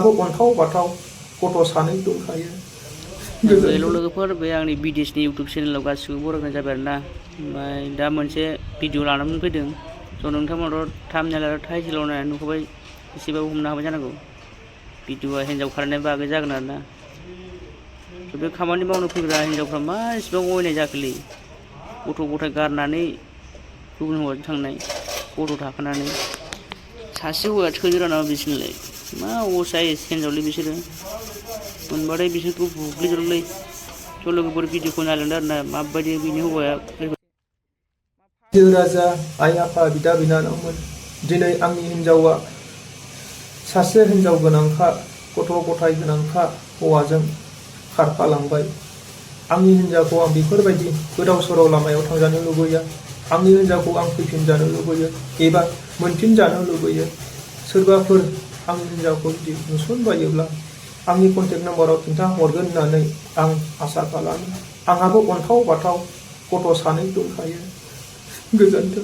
आंहाबो अन्थाव बाथाव गथ' सानै दंखायो। हेल' लोगोफोर, बे आंनि बिदेशनि इउटुब चेनेलाव गासिबो बरायनाय जाबाय आरोना। ओमफ्राय दा मोनसे भिडिअ लानानै फैदों। स' नोंथांमोनाथ' थाम्बनेल आरो टाइटेलाव नायनानै नुखाबाय, एसेबाबो हमनो हाबाय जानांगौ। भिडिअआ हिन्जाव खारनायनि बागै जागोन आरोना। स' बे खामानि मावनो फैग्रा हिन्जावफ्रा मा इसेबां अयनाय जाखोलै, गथ' गथाय गारनानै गुबुन हौवाजों थांनाय, गथ' थाखानानै सासे हौवाया थोनो रोङा नामा बिसोरनोलाय? मा असाइस हिन्जावलै बिसोरो, मोनबाथाय बिसोरखौ बुग्लिजोबलै। स' लोगोफोर भिडिअखौ नायलांदो आरोना, माबायदि बिनि हौवाया। राजा, आइ आफा, बिदा बिनानावमोन, दिनै आंनि हिन्जावा सासे हिन्जाव गोनांखा, गथ' गथाय गोनांखा हौवाजों खारफालांबाय। आंनि हिन्जावखौ आं बेफोरबायदि गोदाव सोराव लामायाव थांजानो लुबैया। आंनि हिन्जावखौ आं फैफिनजानो लुबैयो एबा मोनफिनजानो लुबैयो। सोरबाफोर आंनि हिन्जावखौ जुदि नुसनबायोब्ला आंनि कन्टेक्ट नाम्बाराव खिन्थाहरगोन होननानै आं आसा खालामो। आंहाबो अन्थाव बाथाव गथ' सानै दंखायो। गोजोन्थों।